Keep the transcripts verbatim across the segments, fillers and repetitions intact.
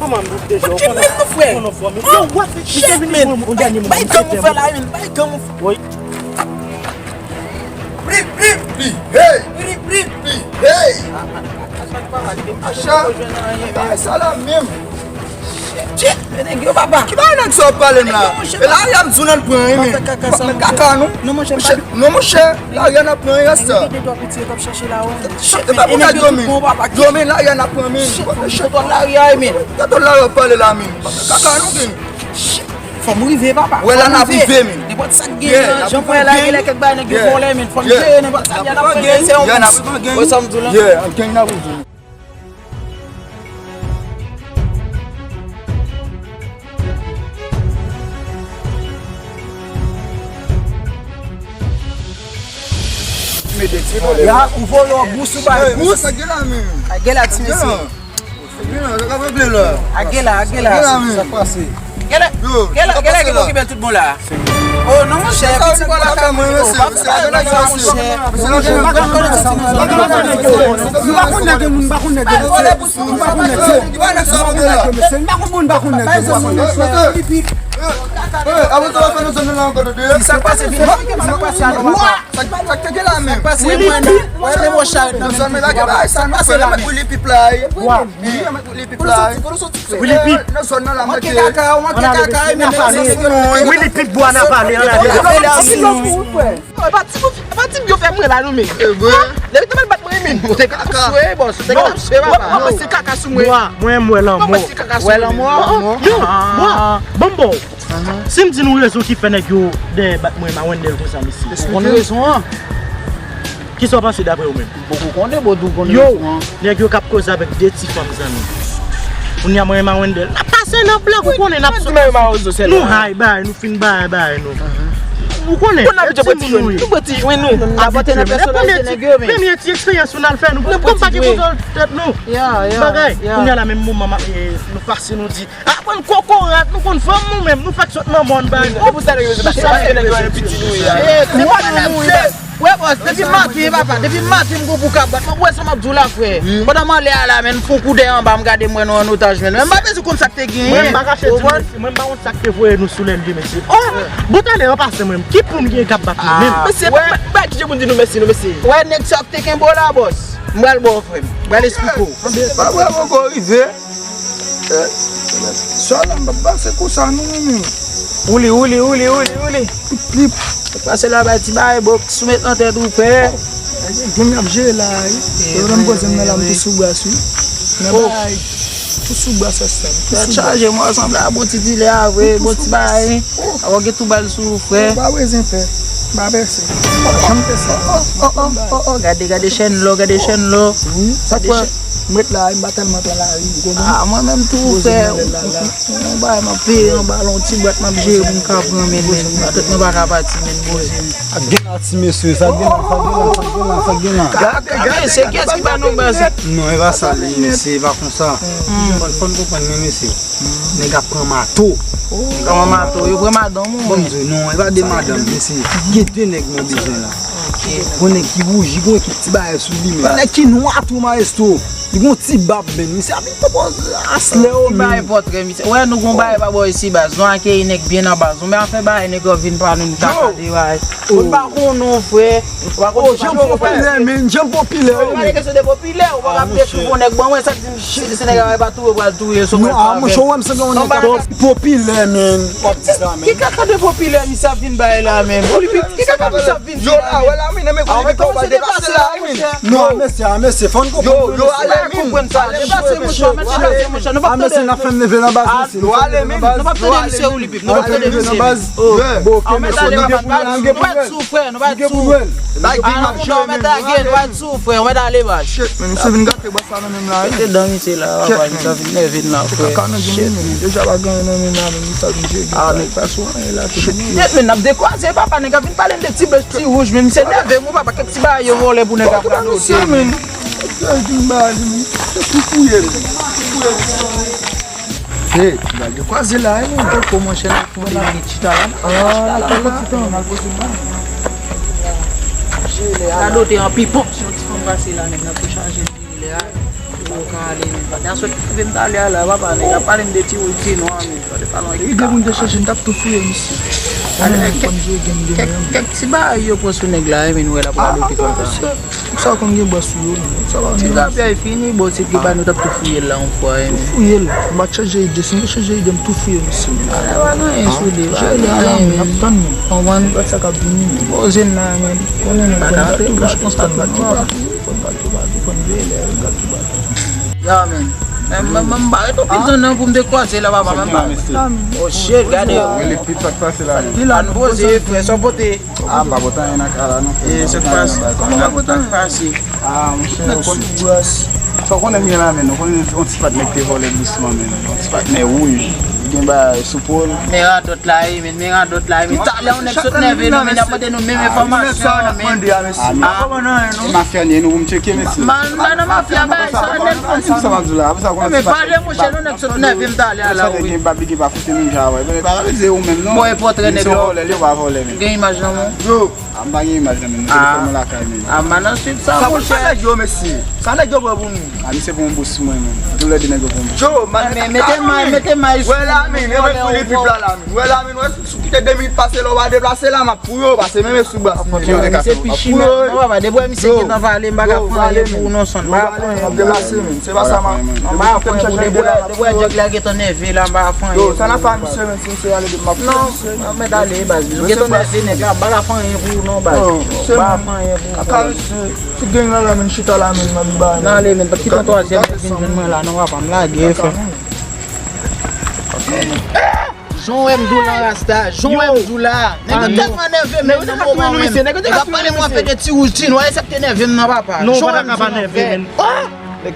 Kòman m doute deja? Ou konnen, ou konnen fò m. Yo, what? Shit, man. Bay gang ou fè la, man. Bay gang ou fè. Wi. Rip, rip. Hey. Rip, rip. Hey. Acha. Bay sa la menm. Shit, men nèg yo, papa. Ki bagay nèg sa w ap pale m la? E lari a m di w nan l pran, wi, men. Kaka, non? Non, monchè, lari a n ap pran, rasta. Shit, e pa pou nèg yo, men. Yo, men, lari a n ap pran, men. Shit, gade lari a w ap pale la, men. Kaka, non, men. Shit, fò m rive, papa. Wè, la n ap rive, men. Nenpòt sa k gen nan, jan m wè la, gen lè kèk bagay nèg yo vòlè, men. Fò m jere nenpòt sa k gen, n ap pran, se yon mous. Wè sa m di w la? Yeah, gang n ap rive. Ya, ou voye yon bous, ou bay bous. Sa gen la menm. Sa gen la, ti mesye. A gen la, a gen la. Sa k pase? Gen lè, gen lè, gen lè gen moun ki bèl tout bon la. Oh non, monchè, piti bò la ka mwen, oh, pa fè sa, non, monchè. Nou pa konn nèg yo, nou pa konn nèg yo, mesye. Nou pa konn nèg yo, mesye. Nou pa konn moun, nou pa konn nèg yo, mesye. Filipi. Sa k pase, Filipi? Sa k pase, alò, papa? Sa k pase, mwen, mwen, mwen, mwen, mwen, sa k pase la? Willy Pip la, wi. Willy Pip la, wi. Willy Pip. Nan zòn nan la, manke kaka, manke kaka, men nan zòn nan. Willy Pip bwa nan pale, an la. E pa ti, e pa ti yo fè mwen la, non, men. E vre. Depi te mal bat mwen, men. Se kaka sou, bòs. Se kaka sou, papa. Mwen, mwen, mwen, lanmò. Mwen, mwen, kaka sou. Wè lanmò. Yo, bwa, ban m ba w. Si m di nou rezon ki fè nèg yo dèyè bat mwen, Mawendèl konsa, mesye. Ou konn rezon an? Kisa w panse daprè ou menm? Poko konnen, bon, tou konnen. Yo, nèg yo k ap koze avèk de ti fanm, zanmi. Kounye a mwen e Mawendèl n ap pase nan blag, ou konnen n ap sot. Nou hay bay, nou fin bay, bay nou. Ou konnen, e timoun nou ye. Nou pran ti jwenn nou. Premye ti eksperyans nou n al fè, nou konn pa gen kontwòl tèt nou. Bagay, kounye a la menm moman nou pase, nou di, aprann kokorat, nou konn fanm nou menm, nou fèk sot nan mòn bay. Depi sa nèg yo se paske nèg yo piti nou ye. Se pa nou nou ye. Wè bòs, depi maten, papa, depi maten m gon pou ka bat. Mwen wè sa m ap di w la, frè. Pandan m anlè a la, men, m fè yon kou dèyè anba, m gade m wè nou an otaj, men. Men m pa bezwen konn sa k te genyen. Mwen m pa kache di nou, mesye, mwen m pa konn sa k te voye nou sou lènmi, mesye. Oh, bon, talè an pase mwen, ki pou m gen k ap bat mwen menm? Mesye, m pa kite moun di nou mèsi, non, mesye. Wè nèg sa k te kenbe w la, bòs. M pral ba w, frè m. M pral esplike w. Pa vrèman ko rive. Swa la m p ap pase konsa non, men. Wouli, wouli, wouli, wouli, wouli. Plip, plip. Pase la bay ti bagay bòks, sou met nan tèt ou, frè. Gang ap jere la, wi. Yo menm koze m nan la, m tou sou bras, wi. Nan bagay, tou sou bras, sa, m tou sou bras. Tèt chaje, mwen sanble a bon ti dilè a, vre, bon ti bagay. Avè w gen tou bal sou ou, frè. Ou pa bezwen pè. M pa pèse. Janm pèse. Oh, oh, oh, oh, oh, gade, gade chèn lò, gade chèn lò. Wi, sa kwè. M ret la, m pa tèlman pran lari, ou konprann? Ah, mwen menm tou, frè. Yon bagay m ap peye yon balon, ti bwat m ap jere pou m ka pran, men, men, tèt mwen pa ka pati, men, poze m. Ak gen la, ti mesye, sa gen la, sa gen la, sa gen la, sa gen la. Gade, gade, se kès ki ba nou baz? Non, e pa sa li ye, mesye, e pa konsa. Fò, fò n konprann, men, mesye. Nèg ap pran mato. Nèg ap pran mato, yo pran madanm ou? Bon, non, e pa de madanm, mesye. Gen de nèg mwen bezwen la. Gon nèg ki bouji, gon ekip ti bagay sou li, men. Nèg ki nwa tou, maestro. Li gon ti bab, men. Misye ap vin pwopoze aslè yo, men. Bay pòtrè, misye. Wè, nou gon bagay pa bò isi, baz. Nou akeyi nèg byen nan baz. Nou men afè bagay nèg yo vin pa nou, nou ta gade, bay. Ou pa konnen, frè. Ou pa konnen. Jan popilè, men. Jan popilè, men. Ou pa kesyon de popilè. Ou pa ka ap detwi bon nèg ban mwen, sa k di m, si nèg la pa touye, ou pral touye, so mwen pa avè. Monchè, ou wè m sanble yon nèg popilè, men. Ki kaka de popilè misye ap vin bay la, men? Ki kaka misye ap vin fè la, men? Yo la, wè la, men, men, ou pa deplase la, men. Non, mesye, a, mesye, fò n konprann. Yo, yo, ale, men. Deplase, monchè, deplase, monchè. Nou p ap tande. Mesye, n ap fè m leve nan baz, mesye. Yo, ale, men. Nou p ap tande misye, Willy Pip. Nou p ap tande misye, men. Bon, ok, mesye, nou gen pou nou, nou gen pou nou. Bay gang ap jere, men. Ou mèt ale, baz. Shit, men, misye vin gate bwa sa nan men m la, wi. Mete dan misye la, papa, misye vin nève n la, frè. Kaka nan gen men, men. Deja pa gen nan men la, men, misye vin jere. Ah, nèg pa sou anyen la, tou. Shit, men, n ap dekwaze, papa, nèg ap vin pale m de ti blanch, ti wouj, men misye nève m, wi, papa, kèk ti bagay yo vòlè pou nèg ap radote, men. Hey, gade kwaze la, wi, men. Koko, monchè, n ap fè yon bagay chita la. Ah, la, la. Radote an pipon. Si yon ti fanm pase la, nèg, n ap tou chaje l lè a. Yo ka ale, men. Paten a sot rive m t ale a la, papa, nèg la pale m de ti wouj ti nwa, men. Sa te pa lwen. E de moun te chèche, m t ap tou fouye misye. Konnen m konn jwe game de menm. Kèk ti bagay yo pran sou nèg la, men nou wè l ap rale pi konsa. Sa konn gen bwa sou yo, non. Sa pa ti rapè fini, bon, se ki pa nou t ap tou fouye l la yon fwa, men. Tou fouye l. M pa t chanje ide, si m te chanje ide, m tou fouye misye. Ale, pa gen anyen sou li, pa gen anyen, men. N ap tann nou. Konprann? Gad sa k ap vini. Poze n la, men. Konnen nèg la tou, tou, tou, tou, tou, tou, tou, tou, tou, tou, tou, tou, tou, tou, tou, tou, tou, tou. Ya, men. Men, men, men, m pa ret opitan nan pou m te kwaze la, papa, men m pa. Oh, shit, gade. Wi, li pit sa k pase la, men. Ann poze, frè, sa w pote. Ah, m pa pote anyen nan kay la, non, frè. E, sa k pase? Kòman w pa pote anyen? Sa k pase? Ah, monchè, ou konn. Sa w konnen m ye la, men. Ou konnen yon ti patnè ki te vòlè dousman, men. Yon ti patnè wouj. Li gen bagay sou po l. Men radòt la, wi, men, men radòt la, wi. Men talè yon nèg sot nève nou, men y ap mande nou menm enfòmasyon, men. Ah, men. Ah, mafya n ye nou pou m tcheke, mesye. Man, man, nan mafya, bagay sa, nèg. Sa m ap di w la, apre sa, ou konnen ti patnè. Men pale, monchè, nou nèg sot nève m talè a la, wi. Gen bab, li gen pa foute menm jan avè. Men pa vle di se ou menm, non. Bon, e pòtrè nèg la. Se yon vòlè, li pa vòlè, men. Gen imaj nan men w? Yo. Ah, m pa gen imaj nan men, nou telefòn mwen lakay, men. Ah, man, nan sud sa, monchè. Sa nèg yo, mesye. Sa nèg yo pran pou nou. Ah, misye pran yon bous sou mwen, men. Tou lè de nèg yo pran yon bous. Yo, man, men mete may, mete may sou. Wè la, men, e mwen pou li pip la, la, men. Wè la, men, wè, si w kite de minit pase la, w pa deplase la, m ap pou yo, pase men, men sou bras, men. Yo, misye pi chimè. Non, papa, depi wè misye gentan vale, m pa ka fè anyen pou ou, non, son. M pa ka fè anyen pou ou. M ap deplase, men. Se pa sa, man. M pa ka fè anyen pou ou. Depi wè, depi wè, djòg la gentan nève la, m pa ka fè anyen pou ou. Yo, sa n ap fè a misye, men. Se ale de m ap fè, mesye. Non, mèt ale, baz. Ou gentan nève nèg la, m pa ka fè anyen pou ou non, baz. Non, m pa ka fè anyen pou ou. Kaka, mesye. Tout gang la la, men, chita la, men, m ap ba. Nan ale, men, pa kite yon twazyèm nèg vin jwenn mwen la non, papa, m lage, frè. Jan w wè m di w la, Rasta, jan w wè m di w la. Nèg yo tèlman nève, men, nan moman menm. Nèg ap pale mwen fè de ti wouj ti nwa, e sa k te nève m nan, papa. Non, ou pa ta ka pa nève, men.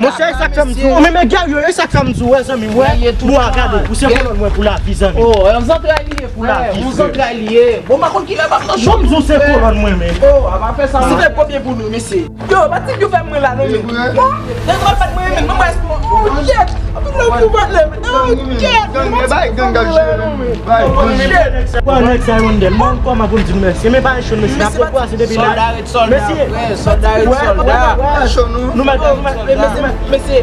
Monchè, e sa k fè m di w, men, men, Gary, e sa k fè m di w, wè, zanmi, wè, nou a gade, ou se kolòn mwen pou lavi, zanmi. Oh, yon zantray li ye pou lavi, yon zantray li ye. Bon, m pa konn kilè m ap nan cho. Bon, m di w se kolòn mwen, men. Oh, a pa fè sa. Se te premye pou nou, mesye. Yo, pa ti yo fè mwen la, non, men. Bon, nèg yo bat mwen, men, mwen, mwen, oh, yes. Anpil love pou patnè, men. Oh, yes. Gang, e bay gang k ap jere nou, men. Bay gang. Pran nèg sa, Wendell. Mwen kòman pou m di nou mèsi. Men pa yon cho, mesye. N ap kwaze depi la. Sòlda ret sòlda, frè, sòlda ret sòlda. Nou mèt, nou mèt, mesye, mesye,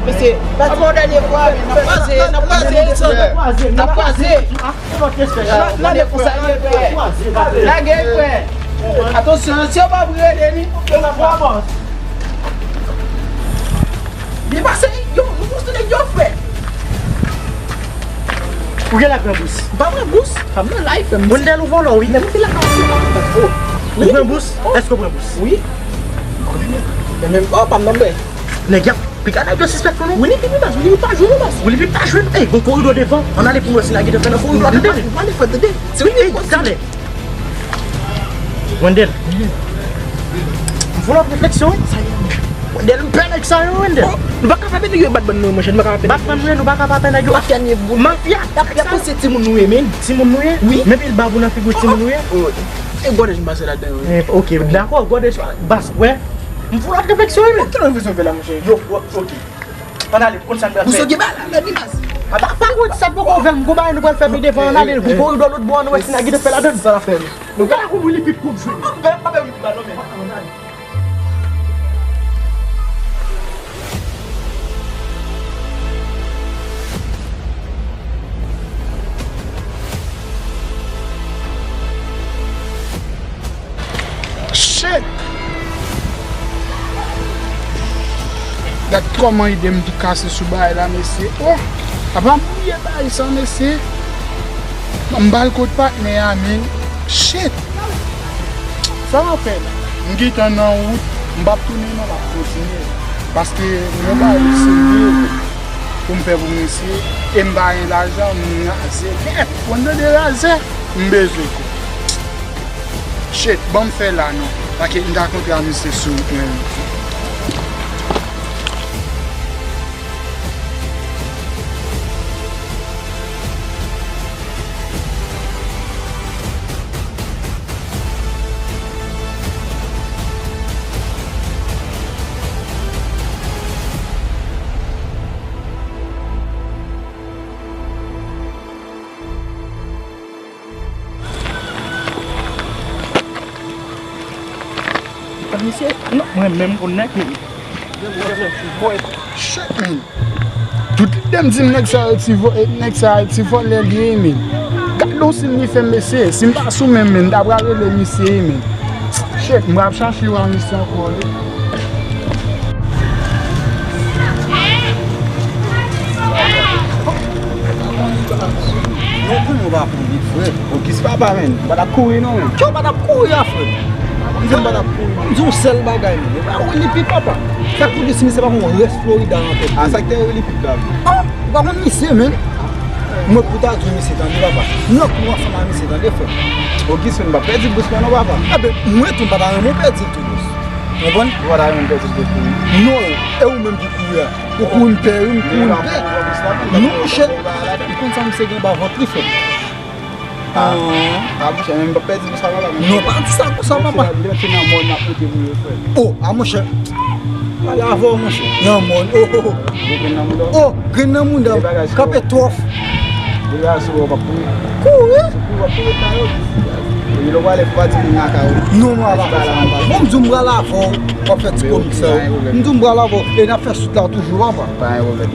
mesye. Avan dènye fwa, n ap kwaze, n ap kwaze, n ap kwaze. N ap kwaze. Lage, frè. Atansyon, si yo pa rele li, yo pa pran. Byen pase, yo, nou konstwi nèg yo, frè. Ou gen la pran bous? M pa pran bous. Pa m nan live, frè m. Wendell, ou vòlò, wi. Men mwen te la pase. Ou pran bous? Èske ou pran bous? Wi. Men, men, oh, pa m nan bè. Nèg y ap pika nèg yo sispèk pou nou. Willy P pa jwenn, Willy P pa jwenn. Ey, gon koridò devan. Ann ale pou nou wè si nèg yo te fè nan koridò a. Tande. Ann ale, frè, tande. Se Willy P. Ey, tande. Wendell. M fè yon lòt refleksyon, wi. Wendell, m pè nèg sa yo, Wendell. Nou pa ka pa pè nèg yo bat bann nou, monchè, nou pa ka pa pè nèg yo. Bat bann nou, nou pa ka pa pè nèg yo. Mafya n ye, bro. Mafya. Y ap, y ap panse timoun nou ye, men. Timoun nou ye? Wi. Men pil bab ou nan figi w, timoun nou ye? Oh, oh. E gòdèj m pase ladan yo, wi. Eh, ok, dakò, gòdèj, bas, wè. M fè yon lòt refleksyon, wi, men. Ki lòt refleksyon w fè la, monchè? Yo, ok. Ann ale, konn sa n pral fè. Bouso gen bagay la, men li baz. Pa, pa, pa konn sa poko ouvè, m gon bagay nou pral fè pi devan, ann ale, gon koridò lòt bò, nou wè si nèg yo te fè ladann. Sa n ap fè, wi. Nou pral konn Willy Pip koup jwe. Ann fè, pa fè Willy Pip la non, men. Shit! Gad kòman ide m tou kase sou bagay la, mesye. Oh! Apa m bliye bagay sa, mesye. M ba l kot patnè a, men. Shit! Sa m ap fè la? M gentan nan wout, m p ap tounen non, m ap kontinye. Paske m gen bagay serye pou m fè pou mesye, e m pa gen lajan, m razè nèt. Ou konn tande razè? M bezwen kòb. Shit, ban m fè la non. Paske m ta kontre a misye sou wout mwen. Misye, non, mwen menm pou nèg, men. Boy, Shit, man. Tout lide m di m nèg sa yo ti vo-, eh, nèg sa yo ti vòlè li ye, men. Gade yon siy li fè m, mesye. Si m pa sou men m, men, m ta pral rele misye, men. Shit, m pral chache yo a misye ankò, wi. Non, pou mwen pa pou vit, frè. Ogis papa, men. M pa t ap kouri, non, men. Kè w pa t ap kouri a, frè? Kè w pa t ap kouri? M di yon sèl bagay, men. E pa Willy P, papa. Fè kou di si misye pa gon rès Florida nan tèt li. A, sa k te Willy P la? Ah, ou pa konn misye, men. Mwen pou ta di misye, tande, papa. Nan kou ansanm a misye, tande, frè. Ogis, men, m pa pèdi bous mwen, non, papa. Eben, mwen tou, m pa ta renmen pèdi l tou, bous. Ou konprann? Ou pa ta renmen pèdi l tou, wi. Non, e ou menm ki kouri a. Ou kouri m pè, wi, m kouri m pè. Non, monchè. Ou konn sa misye gen ba vant li, frè. Ah, ah, monchè, men m pa pèdi konsa, papa. Non, pa di sa konsa, papa. Lè se nan mòn n ap monte pou yo, frè. Oh, ah, monchè. Pale avè w, monchè. Nan mòn. Oh, oh, oh. Gen grenn nan mouda w. Oh, grenn nan mouda w. Kanpe twòf. Depi a sou w ap kouri. Kouri? Sou kouri, w ap kouri nan yo. Epi lè w prale, fò pa di moun nan ka, wi. Non, non, papa. Bon, m di w m prale avè w. W ap fè ti komik sa yo. M di w m prale avè w. E n ap fè sou la toujou, papa. Pa gen pwoblèm.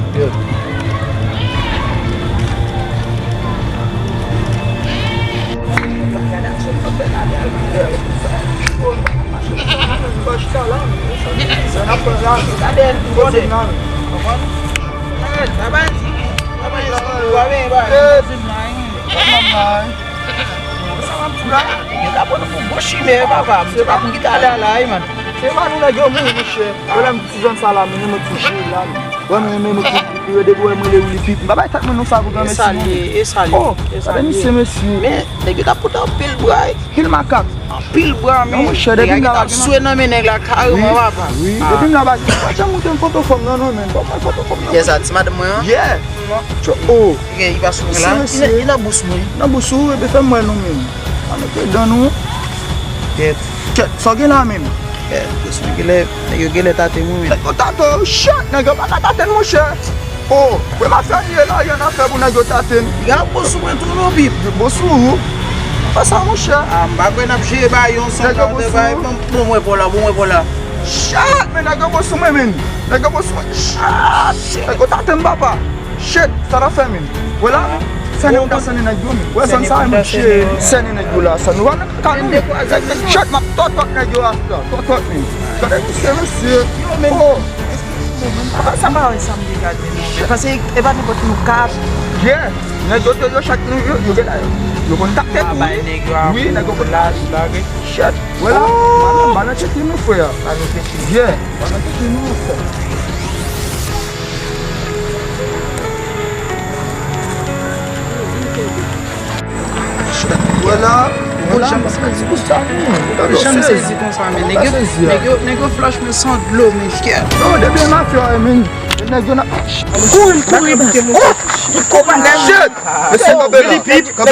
Yo ta pran nou pou gwo chimè, papa. Se pa pou ki ta la la, wi, man. Se pa nou nèg yo mouri, monchè. Yo lè m Ti zòn sa la, men, men, men, ti jere la, men. Wè, men, men, men, ti, yo depi wè mwen le Willy Pip. M pa bay tèt mwen non sa pou granmesi non. E sa l ye, e sa l ye. Oh, gade misye, mesye. Men, nèg yo t ap pote anpil bra, wi. Pil makak. Anpil bra, men. Non, monchè, depi m la, nèg la gen swe nan men nèg la kareman, papa. Wi, depi m la, pa janm montre m foto fò m nan, non, men. Ban mwen foto fò m nan. Kiyès sa, ti madanm mwen an? Yeah. Oh. Li pa sou mwen la. Li nan bous mwen. Nan bous ou, epi fè m wè non, men. Pa mete dan nou. Kèt. Kèt, sa w gen la menm? Kèt, bous mwen genlè, nèg yo genlè tate mwen, men. Nèg yo tate w, shit, nèg yo pa ka tate n, monchè. Oh, wè m ap fè anyen la, y an afè pou nèg yo tate n. Li ap bon sou mwen tou, non, Pip. Bon sou ou? Pa sa, monchè. Ah, m pa kwè n ap jere ba yon san. Nèg yo bon sou ou? Bon, bon, mwen pa la, bon, mwen pa la. Shit, men nèg yo bon sou mwen, men. Nèg yo bon sou mwen. Shit, nèg yo tate m, papa. Shit, sa n ap fè, men? Wè la, sènen m ta sènen nèg yo, men. Wè, sèn sa, men, shit. Sènen nèg yo la, sa nou pa nan ka nou, men. Shit, m ap tòtòt nèg yo la, tòtòt, men. Gade misye, mesye. Oh. Sa pa wè sa m te gade, non. Paske e pa nenpòt nou ka. Yeah. Nèg yo te yo chak nou, yo, yo genlè, yo konn takte tou, wi. Wi, nèg yo konn laj, lage. Shit. Wè la, oh, balan, balan tcheke nou, frè. Balan tcheke. Yeah. Balan tcheke nou, frè. Wè la, wè la, m pa ka di pou sa, non. Janm sezi konsa, men. Nèg yo, nèg yo, nèg yo flash mwen san dlo, men, kèt. Non, depi mafya, men. Nèg yo nan. Kouri, kouri, baz. Oh! Shit! Mesye, kanpe la. Kanpe